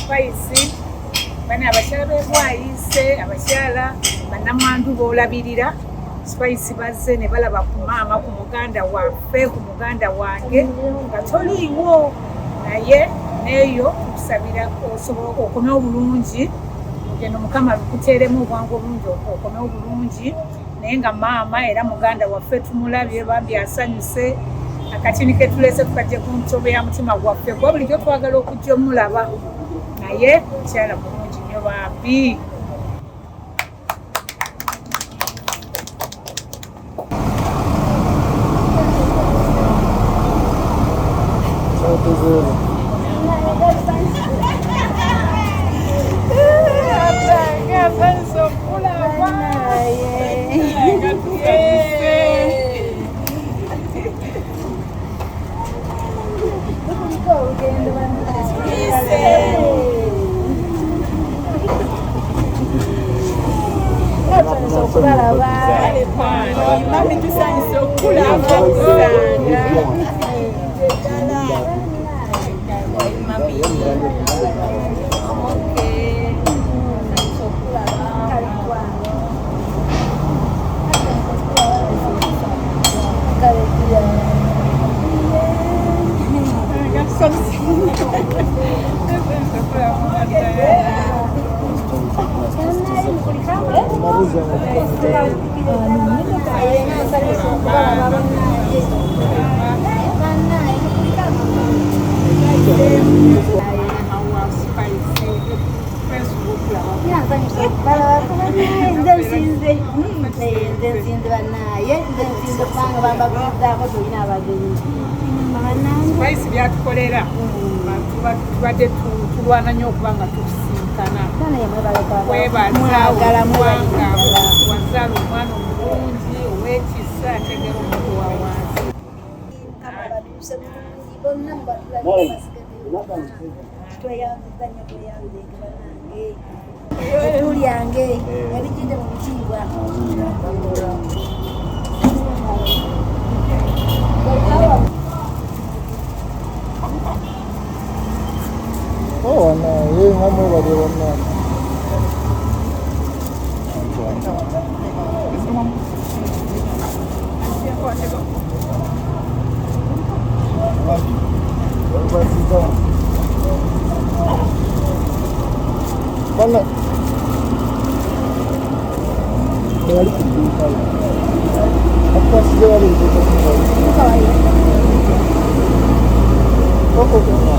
Spice bano abakyala b'ebwayise, abakyala bannamwandu b'olabirira. Spice bazze ne balaba ku maama, ku muganda waffe, ku muganda wange nga toliiwo, naye neeyo tukusabira osobola okomewo bulungi, olugendo Mukama lukuteeremu obwangu obulungi, okomewo bulungi. Naye nga maama era muganda waffe tumulabye, bambi asanyuse. Akatini ketulese tukajje ku ntobo ya mutima gwaffe, kuba bulijjo twagala okujja omulaba, naye mukyala mulungi nnyo bambi. Mami, tusanyuse okulaba okusanga. Nze nsinze bannaye, nze nsinze kubanga bambagulizaako tulina abagenyi. Spice byatukolera, tubadde tulwana nnyo okuba nga tukusinkana. Kwebaza kubanga wazaala omwana omulungi ow'ekisa, ategera omuntu wa wansi. Tweyanziza nnyo, tweyanzeege bannange, ettu lyange erijjidde mu bitiibwa. Oh, wanaye nga mwebale bannange. Bana tewali ku dduuka, bakukwasize wali eduuka. Oh, oh, oh.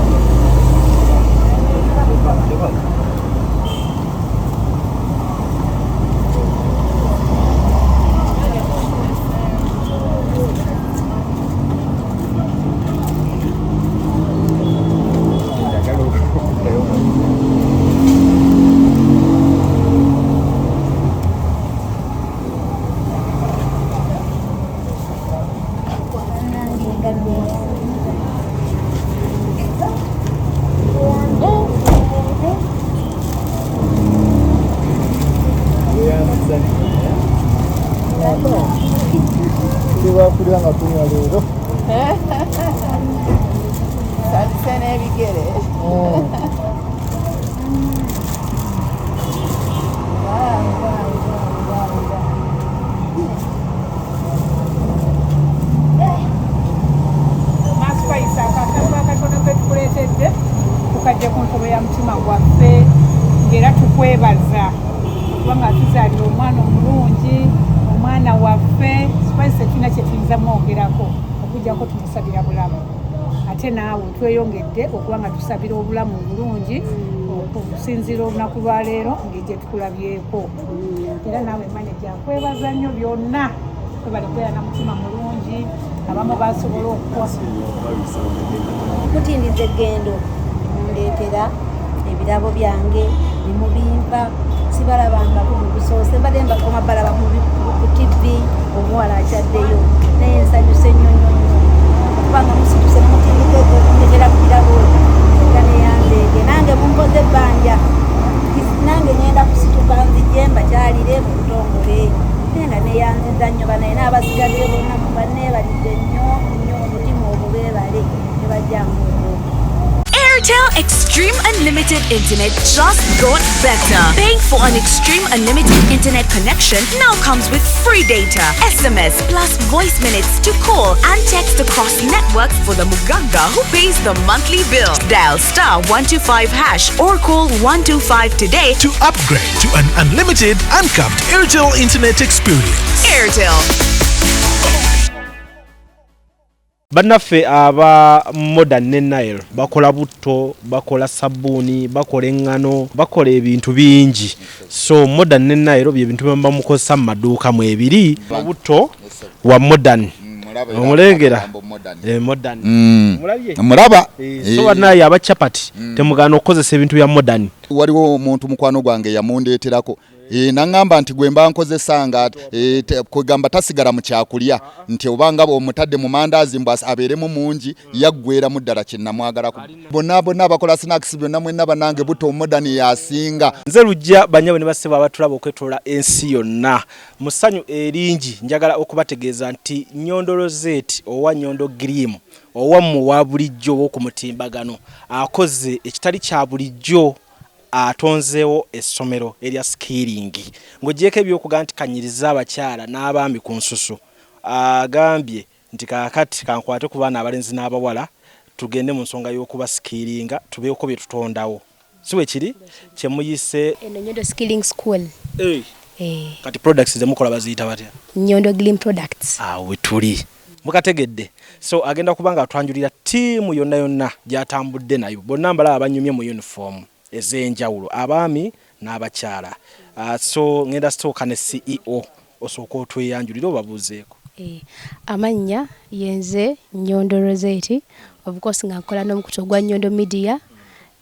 Tuli bakulya nga tunywa leero. Tandise n'ebigere. Spice, akatabo akatono ketukuleetedde tukajja ku ntobo ya mutima gwaffe, ng'era tukwebaza kubanga tuzaalira omwana omulungi, omwana waffe Spice. Tetulina kye tuyinza mwogerako okuggyako tumusabira bulamu, ate naawe tweyongedde okuba nga tusabira obulamu obulungi okusinziira olunaku lwaleero ng'egye tukulabyeko. Era naawe maneja, nkwebaza nnyo byonna, webale kubeera na mutima mulungi, abamu basobola okukosa. Mutindiza eggendo, mundeetera ebirabo byange bimubimpa, sibalabangako mu busoose, mbadde mbakoma balaba ku TV, omuwala akyaddeyo, naye nsanyuse nnyo nnyo nnyo kubanga musituse nemutindika okundeetera ku birabo, era neyanzeege nange mumpoze ebbanja, nange ngenda kusituka nzije mbakyalire mu butongole, naye nga neyanziza nnyo banaye n'abasigaddeyo bonna mubanneebalidde nnyo nnyo, omutima ogubeebale tebajjangu ogwo. Airtel Extreme. Extreme Unlimited Internet just got better. Paying for an Extreme Unlimited Internet connection now comes with free data, SMS plus voice minutes to call and text across networks for the Muganga who pays the monthly bill. Dial star 125 hash or call 125 today to upgrade to an unlimited, uncapped Airtel Internet experience. Airtel. Bannaffe aba Modern ne Nile bakola butto, bakola sabbuuni, bakola eŋŋano, bakola ebintu bingi. So Modern ne Nile bye bintu bye bamukozesa mu maduuka mwebiri. Obutto wa Modern omulengera, Modern. Mulabye? Mulaba. So bannaye aba chapati, temugaana okukozesa ebintu bya Modern. Waliwo omuntu mukwano gwange yamundeeterako, naŋŋamba nti gwe mba nkozesa nga kwegamba tasigala mu kyakulya, nti obanga omutadde mu mandaazi mbw abeeremu mungi, yaggweramu ddala. Kye namwagalako, bonna bonna abakola snacks byonna mwenna bannange, buto Modern yasinga. Nze Lujja. Banyabo ne bassebo abatulaba okwetoola ensi yonna, mu ssanyu eringi njagala okubategeeza nti Nyondo Rosette owa Nyondo Girimu, owammwe owa bulijjo ow'oku mutimbagano, akoze ekitali kya bulijjo, atonzeewo essomero erya skilling. Ng'ogyeko ebyokugaa nti kanyiriza abakyala n'abaami ku nsusu, agambye nti kaakati kankwate ku baana abalenzi n'abawala, tugende mu nsonga y'okuba skillinga, tubeeko bye tutondawo. Si bwe kiri kyemuyise? Eno Nyondo Skilling School. Kati products zemukola baziyita batya? Nyondo Gleam Products. Awo we tuli, mukategedde. So agenda kuba nga atwanjulira ttiimu yonna yonna gy'atambudde nayo. Bonna mbalaba banyumye mu uniform ez'enjawulo, abaami n'abakyala. So ngenda sooka ne CEO, osooka otweyanjulire, obabuuzeeko. Amannya yenze Nyondo Rosette, of course nga nkola n'omukutu ogwa Nyondo Media,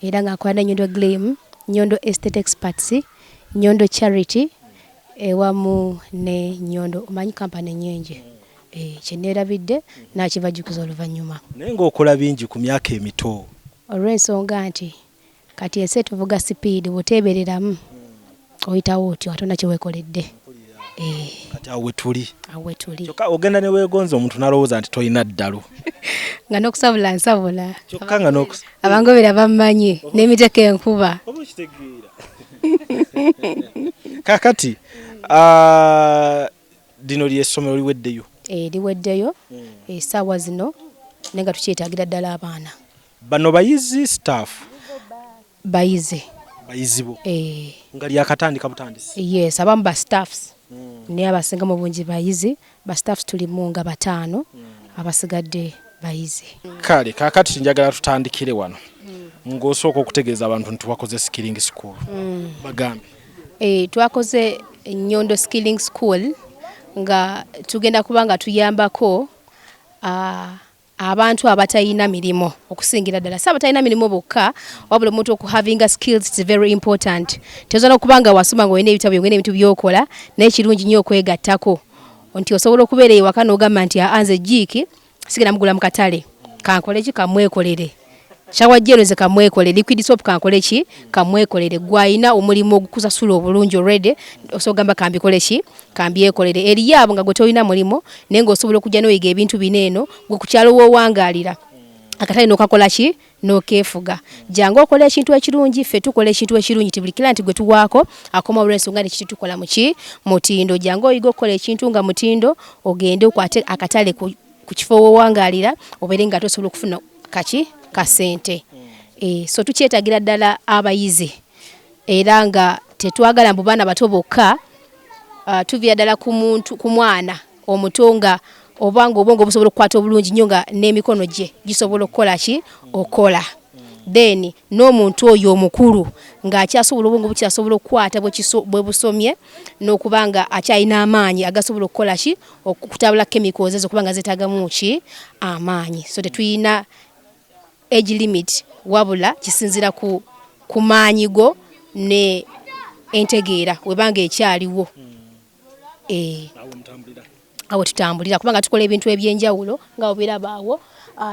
era nga nkola ne Nyondo Gleam, Nyondo Estate Experts, Nyondo Charity, ewamu ne Nyondo omanyi kampani nyingi. Kyeneerabidde nakibajjukiza oluvannyuma. Naye ng'okola bingi ku myaka emito. Olw'ensonga nti kati ensi etuvuga sipiidi, bw'oteebereramu oyitawo otyo ate onna kyeweekoledde. Kati awo wetuli. Awo wetuli. Kyokka ogenda ne weegonza, omuntu n'alowooza nti tolina ddalu. Nga n'okusabula nsabula. Kyokka nga n'okus Abangobera bammanyi n'emiteko enkuba. Oba okitegeera. Kakati lino lyessomero liweddeyo? Liweddeyo essaawa zino, naye nga tukyetaagira ddala abaana. Bano bayizi, staff? Bayizi. Bayizi bo? Eh. Nga lyakatandika butandisi? Yes, abamu ba staffs, naye abasinga mu bungi bayizi. Ba staffs tulimu nga bataano, abasigadde bayizi. Kale kakati njagala tutandikire wano ng'osooka okutegeeza abantu nti wakoze skilling school. Bagambe. Twakoze Nyondo Skilling School nga tugenda kuba nga tuyambako abantu abatalina mirimu, okusingira ddala si abatalina mirimu bokka, wabula omuntu okuhavinga skills is very important. Tosobola okuba nga wasoma nga olina ebitabo, olina ebintu byokola, naye kirungi nnyo okwegattako nti osobola okubeera ewaka n'ogamba nti aa, nze Jik sigenda mugula mu katale, kankole ki? Kamwekolere. Shower gel nze kamwekolere, liquid soap kankole ki? Kamwekolere. Gwayina omulimu ogukusasula obulungi already, osobola ogamba kambikole ki? Kambyekolere. Eriyo abo nga gwe tolina mulimu, naye ng'osobola okujja n'oyiga ebintu bino eno gwe ku kyalo w'owangaalira, akatale n'okakola ki? N'okeefuga. Jangu okola ekintu ekirungi. Ffe tukola ekintu ekirungi ti buli kira nti gwe tuwaako akoma, olw'ensonga nti kiti tukola muki? Mutindo. Jangu oyiga okukola ekintu nga mutindo, ogende okwate akatale ku kifo w'owangaalira, obeere nga tosobola okufuna kaki? Kasente. So tukyetagira ddala abayizi, era nga tetwagala mbu baana bato bokka. Tuviira ddala ku muntu, ku mwana omuto nga oba nga obwongo busobola okukwata obulungi nnyo, nga n'emikono gye gisobola okukola ki? Okukola. Then n'omuntu oyo omukulu ng'akyasobola, obwongo bukyasobola okukwata bwe busomye, n'okuba nga akyalina amaanyi agasobola okukola ki? Okutabula chemicals ezo, okuba nga zeetaagamu ki? Amaanyi. So tetuyina age limit, wabula kisinziira ku maanyi go ne entegeera webanga ekyaliwo. Awo tutambulira kubanga tukola ebintu ebyenjawulo nga obirabaawo.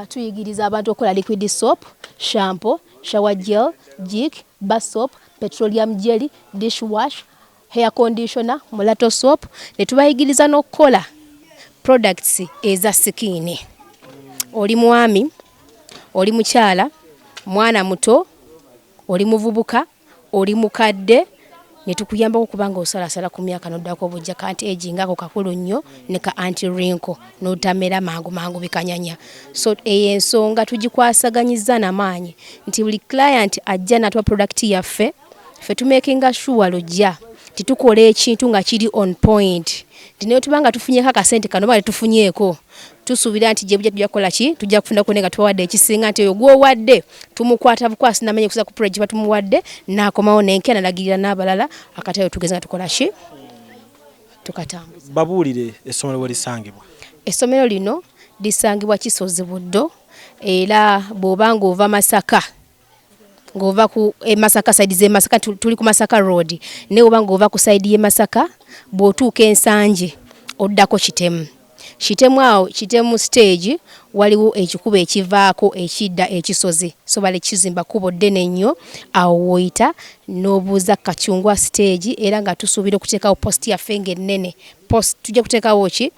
Tuyigiriza abantu okukola liquid soap, shampoo, shower gel, Jik, bar soap, petroleum jelly, dish wash, hair conditioner, mulato soap, ne tubayigiriza n'okukola products eza skin. Oli mwami, oli mukyala, mwana muto. Oli muvubuka, oli mukadde, ne tukuyambako okuba nga osalasala ku myaka n'oddako obujja ka anti aging ako kakulu nnyo ne ka anti wrinkle n'otamera mangu mangu bikanyanya. So eyo ensonga tugikwasaganyizza na maanyi nti buli client ajja n'atuwa product yaffe, ffe tumakinga sure lujja nti tukola ekintu nga kiri on point, nti naye tuba nga tufunyeko akasente kano oba tetufunyeeko, tusuubira nti gye bujja tujja kukola ki, tujja kufunako naye nga tubawadde ekisinga, nti oyo gw'owadde tumukwata bukwasi n'amanya okusinziira ku price gye batumuwadde n'akomawo n'enkya n'alagirira n'abalala akatale tugeze nga tukola ki, tukatambuza. Babuulire essomero we lisangibwa. Essomero lino lisangibwa Kisozi Buddo, era bw'oba ng'ova Masaka, ng'ova ku e Masaka side z'e Masaka, tuli ku Masaka Road, naye oba ng'ova ku side y'e Masaka, bw'otuuka e Nsangi oddako Kitemu. Kitemu awo, Kitemu stage, waliwo ekikubo ekivaako ekidda e Kisozi, so bale kizimba kkubo ddene nnyo, awo w'oyita n'obuuza Kacungwa stage, era nga tusuubira okuteekawo post yaffe ng'ennene. Post tujja kuteekawo ki?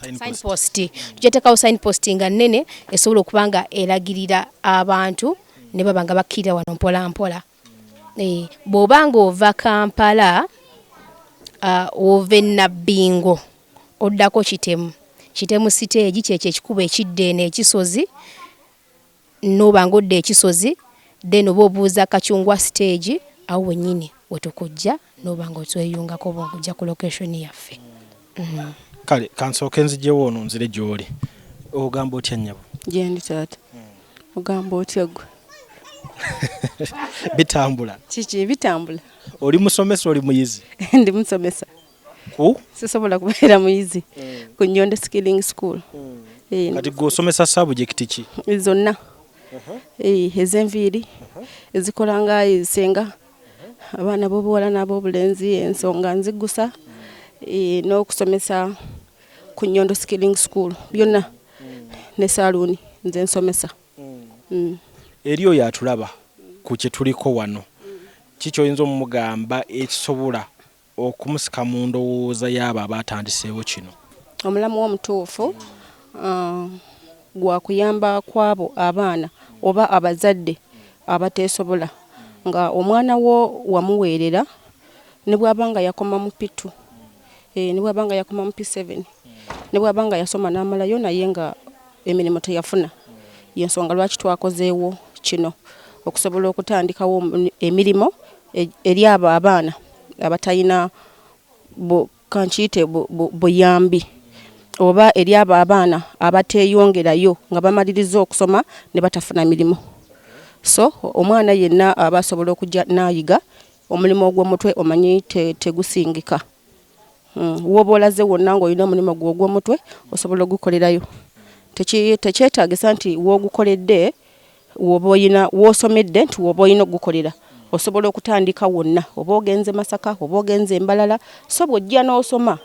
Sign post. Tujja kuteekawo sign post nga nnene esobola okuba nga eragirira abantu ne baba nga bakkirira wano mpola mpola. Bw'oba ng'ova Kampala, ova e Nabbingo oddako Kitemu. Kitemu siteegi kyekyo ekikubo ekidda eno ekisozi, n'oba ng'odda ekisozi then oba obuuza Kacungwa siteegi, awo wennyini we tukujja n'oba ng'otweyungako oba okujja ku location yaffe. Kale kansooke nziggyewo ono nzire gy'oli. Ogamba otya nnyabo? Gyendi taata. Ogamba otya ggwe? Bitambula. Kiki bitambula? Oli musomesa, oli muyizi? Ndi musomesa. Ku? Sisobola kubeera muyizi. Ku Nyondo Skilling School. Kati ggwe osomesa subject ki? Zonna. Ez'enviiri, ezikola nga ebisenga, abaana b'obuwala n'ab'obulenzi, ensonga nziggusa, n'okusomesa ku Nyondo Skilling School byonna ne saaluuni nze nsomesa. Eri oyo atulaba ku kye tuliko wano, ki ky'oyinza omugamba ekisobola okumusika mu ndowooza y'abo abatandiseewo kino? Omulamu omutuufu gwa kuyamba kw'abo abaana oba abazadde abateesobola, nga omwana wo wamuweerera ne bw'aba nga yakoma mu P2, ne bw'aba nga yakoma mu P7, ne bw'aba nga yasoma n'amalayo naye nga emirimu teyafuna. Y'ensonga lwaki twakozeewo kino, okusobola okutandikawo emirimu eri abo abaana abatalina kankiyite buyambi, oba eri abo abaana abateeyongerayo nga bamaliriza okusoma ne batafuna mirimu. So omwana yenna aba asobola okujja n'ayiga omulimu ogw'omutwe, omanyi tegusingika. W'oba olaze wonna ng'olina omulimu gwo ogw'omutwe osobola ogukolerayo. Tekyetaagisa nti w'ogukoledde w'oba oyina, w'osomedde nti w'oba olina okugukolera. Osobola okutandika wonna, oba ogenze Masaka oba ogenze Mbalala. So bw'ojja n'osoma,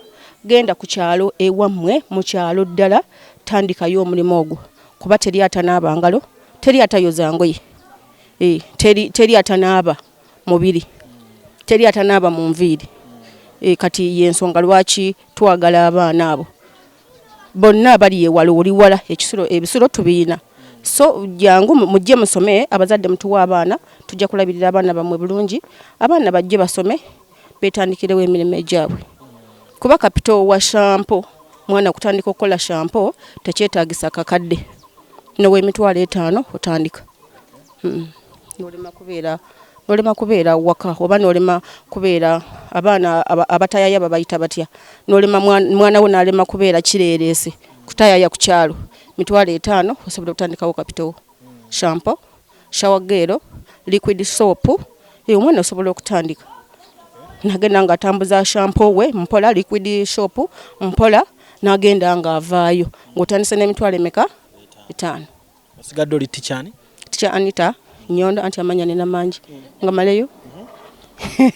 genda ku kyalo ewammwe mu kyalo ddala, tandikayo omulimu ogwo, kuba teri atanaaba ngalo, teri atayoza ngoye, teri atanaaba mubiri, teri atanaaba mu nviiri. Kati y'ensonga lwaki twagala abaana abo bonna abali ewala, oli wala, ebisulo tubiyina. So jangu mujje musome, abazadde mutuwe abaana, tujja kulabirira abaana bammwe bulungi. Abaana bajje basome, beetandikirewo emirimu egyabwe. Kuba kapito wa shampoo, mwana kutandika okukola shampoo tekyetaagisa kakadde, n'ow'emitwalo 5 otandika. N'olema kubeera waka, oba n'olema kubeera abaana abatayaya babayita batya, n'olema mwana wo n'alema kubeera kireereese kutayaya ku kyalo. 50,000 osobola okutandikawo kapito, shampoo, shower gel, liquid soap. Omwana osobola okutandika nagenda ng'atambuza shampoo we mpola, liquid soap mpola, n'agenda ng'avaayo ng'otandise n'emitwalo emeka? 5. Osigadde oli teacher ani? Teacher Anita Nyondo, anti amanya nina mangi nga maleyo.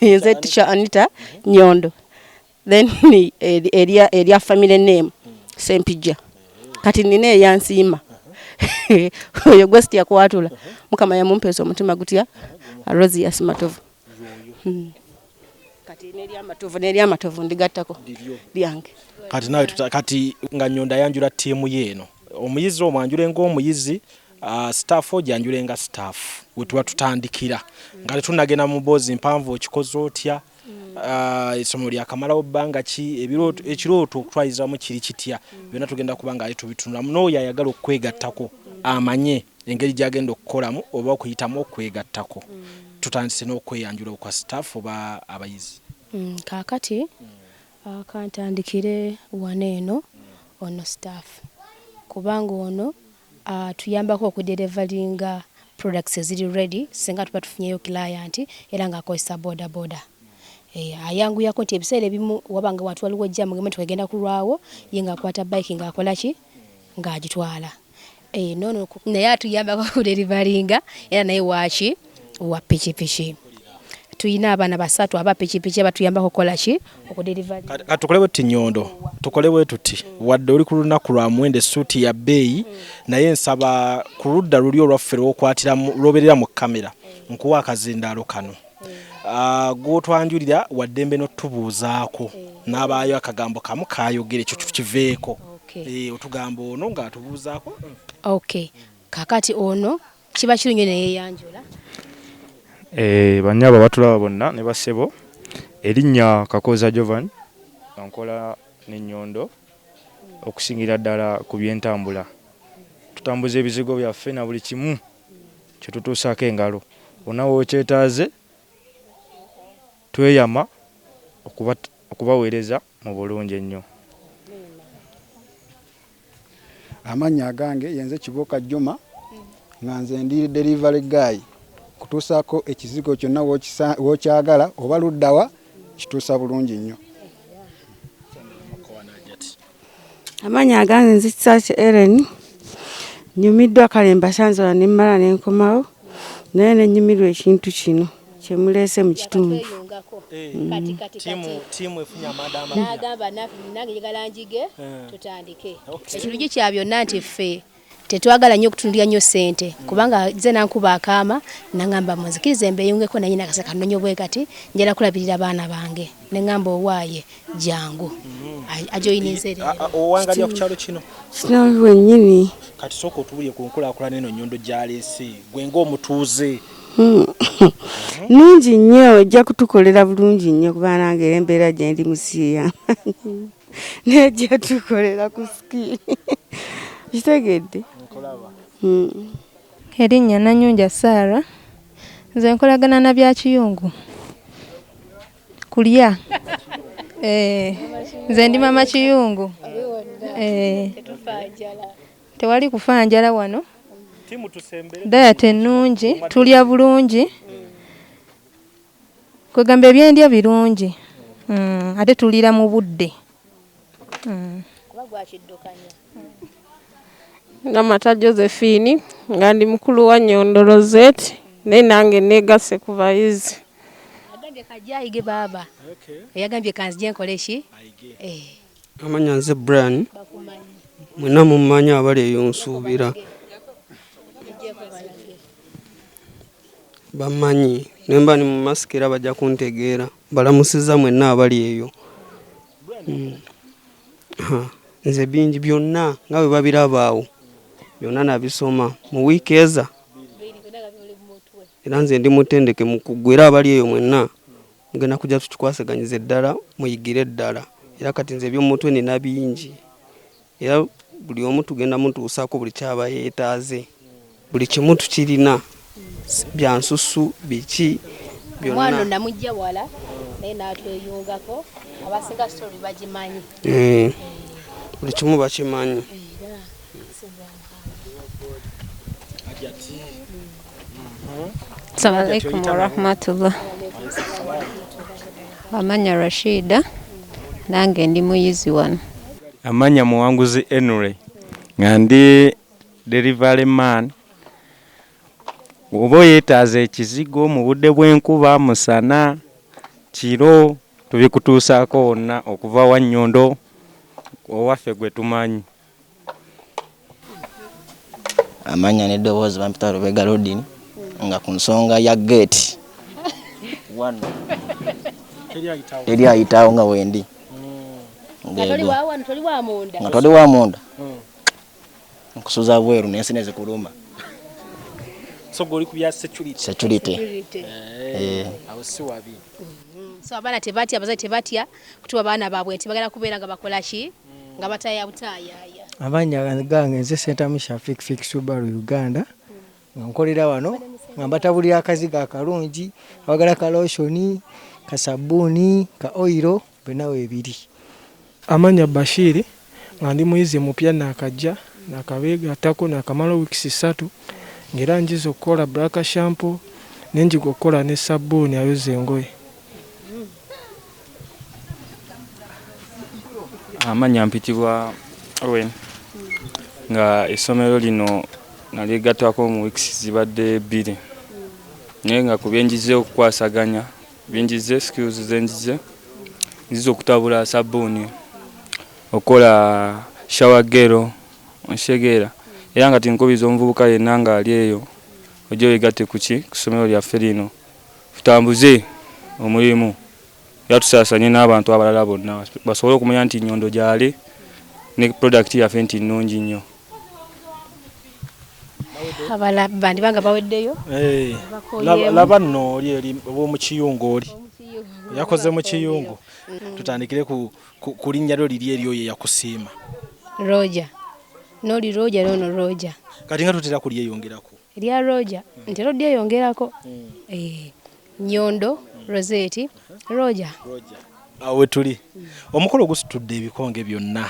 Nze Teacher Anita Nyondo. Then erya family name Sempijja. Kati nina eyansiima oyo gwe sitya kwatula, Mukama yamumpeesa omutima gutya, Rosius Matovu. Kati n'eryamatovu ndigattako lyange. Kati nawe kati nga Nyondo ayanjula ttiimu ye eno, omuyizi omwanjule ng'omuyizi, Staff ojanjule nga staff wetuba tutandikira nga tetunnagenda mu mboozi mpanvu, okikoze otya, essomero lyakamalawo bbanga ki, ekirooto okutwalizamu kiri kitya, byonna tugenda kuba nga ate tubitunulamu n'oyo ayagala okwegattako amanye engeri gy'agenda okukolamu oba okuyitamu okwegattako. Tutandise n'okweyanjula okwa staff oba abayizi. Kaakati kantandikire wano eno ono staff, kubanga ono atuyambako okudeliveringa products eziri ready singa tuba tufunyeyo client, era ng'akozesa boda boda. Ayanguyako nti ebiseera ebimu waba nga wantu waliwo jam, ng'emmotoka egenda kulwawo, ye ng'akwata bike ng'akola ki, ng'agitwala. Noono naye atuyambako okudeliveringa, era naye waaki wa pikipiki. Tuyina abaana basatu aba pikipiki abatuyambako okukola ki, okudelivaringa. Kati tukole bwe tuti, Nyondo, tukole bwe tuti. Wadde oli ku lunaku lwa muwendo, essuuti ya bbeeyi, naye nsaba ku ludda luli olwaffe lw'okwatiramu lw'obeerera mu kamera, nkuwa akazindaalo kano. Gw'otwanjulira waddembe n'otubuuzaako n'abaayo akagambo kamu kayogere, ekyo tukiveeko. Otugamba ono ng'atubuuzaako. Okay, kakati ono kiba kirungi neyeyanjula. Bannyabo abatulaba bonna ne bassebo, erinnya Kakooza Jovan, nga nkola n'ennyondo okusingira ddala ku by'entambula. Tutambuza ebizigo byaffe na buli kimu kye tutuusaako engalo. Wonna w'okyetaaze tweyama okubaweereza mu bulungi ennyo. Amannya agange yenze Kibuuka Juma, nga nze ndi delivery guy, kutuusaako ekizigo kyonna w'okyagala oba luddawa, kituusa bulungi nnyo. Amannya agange nze Kisakye Ellen. Nyumiddwa, kale mbasanze wano ne mmala ne nkomawo, naye ne nnyumirwa ekintu kino kye muleese mu kitundu. Tiimu efunye amanda amapya. N'agamba nange njagala njige, tutandike. Ekirungi kya byonna nti ffe tetwagala nnyo okutunulira nnyo ssente, kubanga nze nankuba akaama nangamba munzikirize mbeeyungeko, naye nakasa kanonyo bwe kati njala kulabirira baana bange, ne ŋŋamba owaaye jangu ajoyininze leero. Owangalira ku kyalo kino? Kino wennyini. Kati sooka otubulye ku nkulaakulana eno Nnyondo gy'aleese, gwe ng'omutuuze. Nungi nnyo, ejja kutukolera bulungi nnyo, kuba nange era embeera gye ndi musiiya naye ejja tukolera ku skiini, kitegedde. Erinnya Nanyunja Sarah, nze nkolagana na bya kiyungu kulya. Nze ndi mama kiyungu. Tewali kufa njala wano, diet ennungi, tulya bulungi, kwegamba ebyendya birungi, ate tuliira mu budde. Namata Josephine, nga ndi mukulu wa Nyondo Rosette, naye nange neegasse ku bayizi. Agambye kajja ayige baaba. Yagambye kanzije nkole ki? Amanya nze Brian, mwenna mummanyi abali eyo nsuubira bammanyi, ne mba ni mu masiki era bajja kuntegeera. Balamusizza mwenna abali eyo. Nze bingi byonna nga bwe babiraba awo byonna nabisoma mu wiiki eza, era nze ndi mutendeke mukugu, era abali eyo mwenna mugenda kujja tukikwasaganyize ddala muyigire ddala. Era kati nze eby'omutwe nina bingi, era buli omu tugenda mutuusaako buli kyaba yeetaaze, buli kimu tukirina, bya nsusu biki Omwana byonna. Namujja wala naye n'atweyungako, abasinga story bagimanyi. Buli kimu bakimanyi. Assalamu alaikum warahmatullah. Amanya Rashida, nange ndi muyizi wano. Amanya Muwanguzi Henry, nga ndi delivery man. Oba oyetaaza ekizigo mu budde bw'enkuba, musana, kiro, tubikutuusaako wonna okuva wa Nnyondo owaffe gwe tumanyi. Amanya n'eddoboozi bampita Lubega Lodin, nga ku nsonga ya gate wano teri ayitawo nga wendi. Nga toli wa wano, toli wa munda. Nga toli wa munda, nkusuza bweru n'ensi nezikuluma. So gwe oli ku bya security. Security. Eh, awo si wabi. So abaana tebatya, abazadde tebatya kutuwa baana baabwe nti bagenda kubeera nga bakola ki, nga bataya butaayaaya. Amannya gange nze Sentamu Shafik Fik Subaru Uganda, nga nkolera wano, nga mbatabulira akazigo akalungi, abagala ka lotion, ka sabbuuni, ka oyiro, byonna weebiri. Amannya Bashiri, nga ndi muyizi mupya, naakajja naakabeegattako, naakamala wiikisi 3, ng'era njize okukola black shampoo, nenjiga okukola ne sabbuuni ayoza engoye. Amannya mpitibwa Owen, nga essomero lino nalyegattako mu wiikisi zibadde 2, naye nga ku byenjize okukwasaganya byenjize, skills zenjize, nzize okutabula sabbuuni, okukola shower gel, nsegeera, era nga tinkubiriza omuvubuka yenna ng'ali eyo ojje weegatte ku ki, ku ssomero lyaffe lino, tutambuze omulimu era tusaasanye n'abantu abalala bonna basobole okumanya nti Nnyondo gyali ne product yaffe nti nnungi nnyo. Abala bandiba nga baweddeyo. Eh, Bakoyeemu. Laba nno oli eri ow'omu kiyungu, oli yakoze mu kiyungu. Tutandikire ku linnya lyo liri eryoyo eyakusiima. Roger, noli Roger, nono Roger. Kati nga tutera kulyeyongerako. Erya Roger ntera odyeyongerako. Eh, Nyondo Rosette Roger. Awo wetuli omukolo gusitudde ebikonge byonna.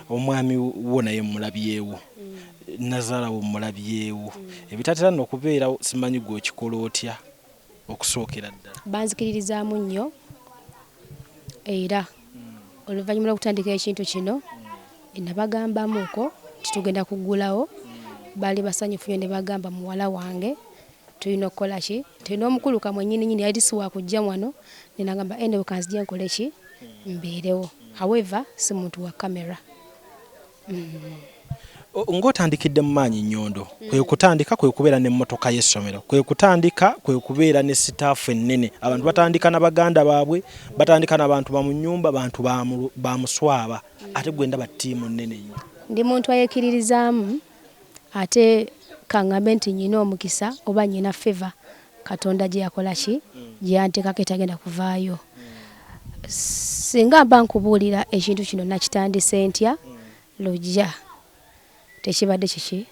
Omwami wo naye mulabyewo, nazaala wo mulabyewo, ebitatera nno okubeerawo, simanyi gwe okikola otya okusookera ddala. Banzikiririzaamu nnyo, era oluvannyuma lw'okutandika ekintu kino nabagambamuko titugenda kuggulawo, baali basanyufu nnyo ne bagamba muwala wange tulina okukola ki, tulina omukulu kamwe nnyini nnyini yali si wakujja wano, ne nagamba anyway kanzije nkole ki, mbeerewo. However si muntu wa kamera. Ng'otandikidde mu maanyi Nnyondo, kwe kutandika kwe kubeera n'emmotoka y'essomero, kwe kutandika kwe kubeera ne sitaafu ennene. Abantu batandika na baganda baabwe, batandika n'abantu ba mu nnyumba, bantu ba muswaba, ate gwe ndaba ttiimu nnene nnyo. Ndi muntu ayekkiririzaamu, ate kangambe nti nnyina omukisa oba nnyina favor Katonda gye yakola ki, gye yanteekako etagenda kuvaayo. Singa mba nkubuulira ekintu kino nakitandise ntya, lujja tekibadde kiki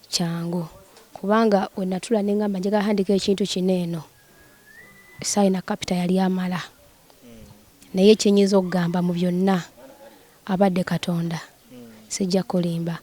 kyangu, kubanga we natula ne ngamba njagala handika ekintu kino eno, saalina capital yali amala, naye kye nnyinza okugamba mu byonna abadde Katonda, sijja kulimba.